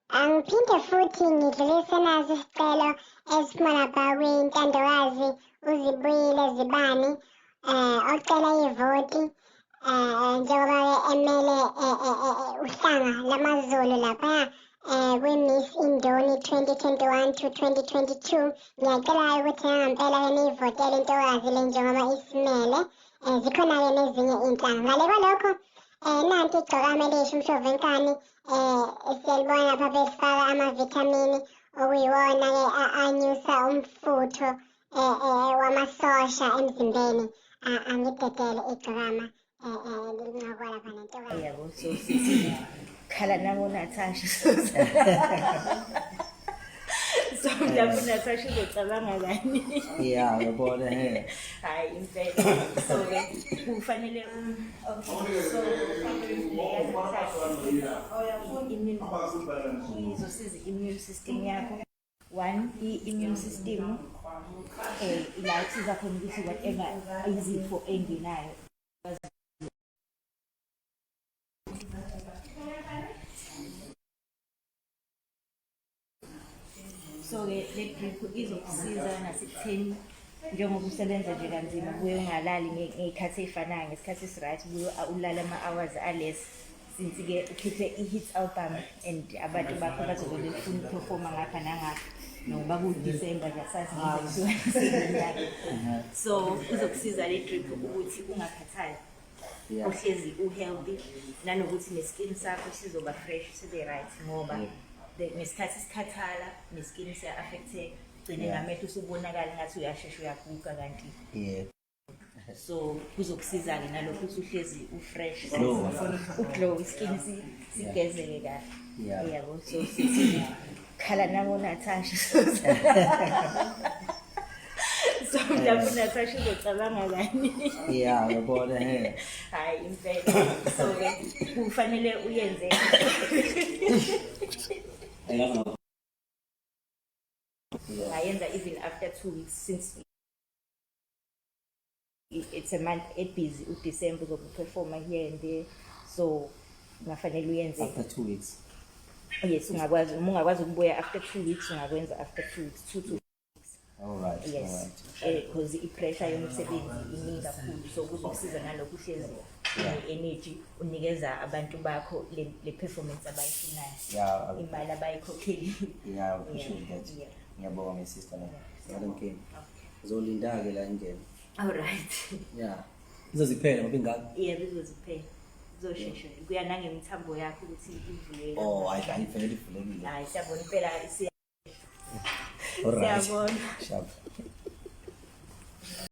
Angiphinde futhi ngidlulise naso isicelo esiphuma lapha kwintandokazi uZibuyile Zibani ocela ivoti njengoba-ke emele uhlanga lamaZulu laphaya kwi-Miss Indoni 2021 to 2022. Ngiyacela-ke ukuthi nangempela-ke niyivotele intokazi le njengoba isimele. Zikhona-ke nezinye iy'nhlanga. Ngale kwalokho nanti igcokama elisha umshovu wenkani siyalibona lapha belifaka amavithamini okuyiwona-ke anyusa umfutho wamasosha emzimbeni. Angidedele igcokama lincokola lapha nentokazi. Yabo, so sithi khala nabo Natasha. So mhlawumbe uNatasha uzocabanga kani. Yeah, uyabona he. Hayi impela. So ke kufanele okay so immune izosiza immune system yakho. One, i-immune system la kusiza khona ukuthi whatever izifo engenayo. So ke le drip izokusiza nasekutheni njengoba usebenza nje kanzima ubuye ungalali ngey'khathi ey'fanayo ngesikhathi esi-right ubuye ulale ama-hours aless since ke ukhiphe i-hit album and abantu bakho bazobe befuna ukuperforma ngapha nangapha nokuba kudisemba nje asazi ngeminyaka. So kuzokusiza le drip ukuthi ungakhathali, uhlezi u-healthy nanokuthi ne-skin sakho sizoba fresh sibe right ngoba ngesikhathi sikhathala ne-skin siya-affecteka ugcine ngamehlo usubonakala ngathi uyashesha uyaguga kanti so kuzokusiza-ke nalokho ukuthi uhlezi u-fresh, u-glow, iskin sigezeke kahle. Yabo, so sithi khala nabo Natasha. So mhlawumbe uNatasha uzocabanga kani. Yeah, uyabona he. Hayi impela. So ke kufanele uyenze ungayenza even after 2 weeks since it's a month ebusy uDecember, uzobe uperforma here and there, so kungafanele uyenze after 2 weeks. Yes, ungakwazi uma ungakwazi ukubuya after 2 weeks, ungakwenza after 2 weeks, two to All right. Yes. All right. Because i-pressure yomsebenzi iningi kakhulu, so kuzokusiza nalokhu uhlezi une-energy unikeza abantu bakho le performance abayifunayo, imali abayikhokhelile. Yeah, I appreciate that. Ngiyabonga my sister la. Ngale nkinga. Uzolinda-ke la ingene. All right. Yeah. Izoziphela ngoba ingaka. Yebo, izoziphela, izoshesha, kuya nangemithambo yakho ukuthi ivuleke. Oh, hayi hayi, vele ivulekile. Hayi, siyabona impela. All right. Siyabona. Sharp.